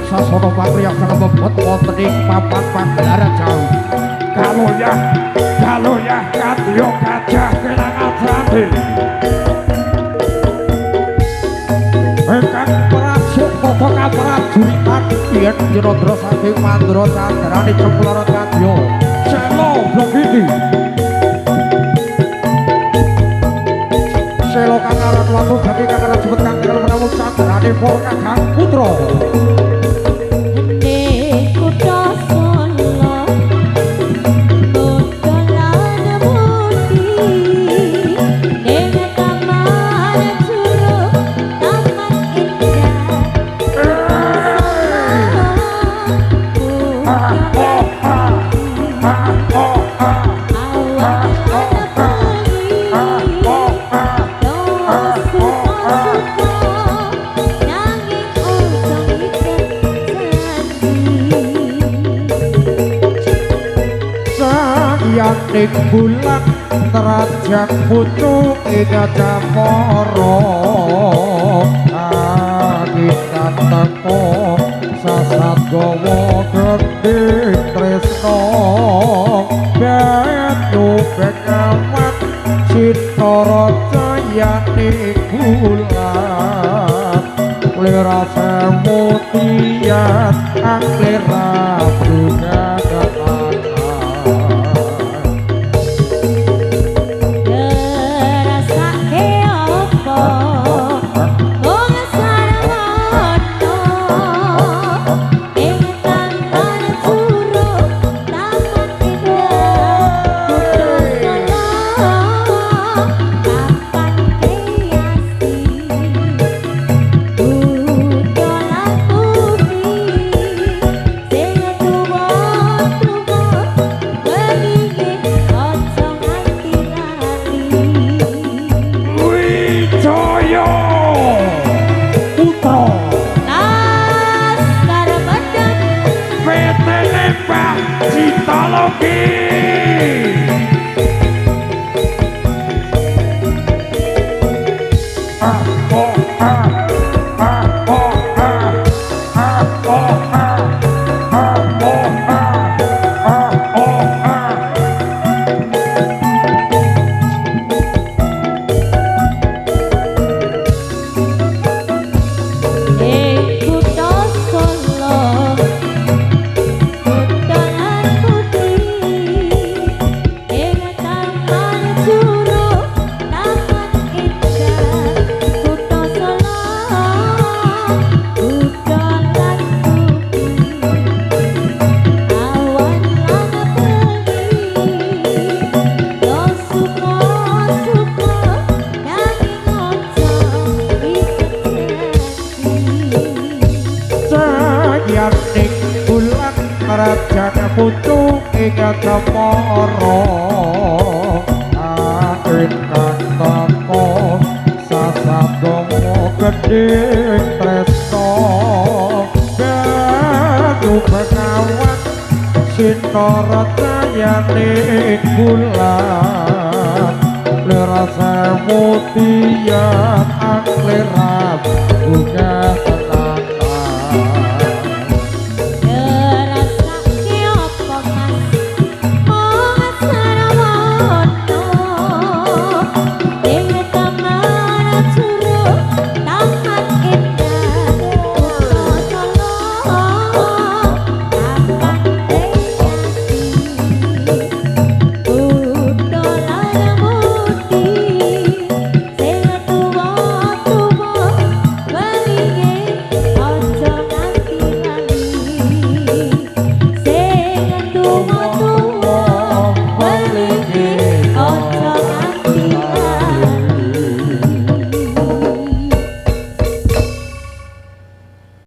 sasana patriyaksana mebet wonten ing papan pagelaran jauh. Kaloyah, kaloyah kadya gajah kelangan sandi. Ingkang prasuk tata kaprajuritan yen Jenandra saking Mandra candrane Cemplara kadya Selo Blogiti. Selo kang aran watu gati kang aran jebet kang kenal menawa candrane para kakang putra. Ning kutha Solo kutha lan putih ning taman curug taman indah Sayaning bulan terajang pucuk ing camara angin teko sasat gawa gedhe tresna banyu bengawan cithara cayane bulan lera semutian anglera buka. Wijaya Putra PT Lembah Citalogi. A O A A O A A O A A O A A O A. Sayaning bulan rajang pucuk ing cemara ingkang teko sasat gawa gedhe tresna banyu bengawan sinara cayane bulan lera semutian anglera buka.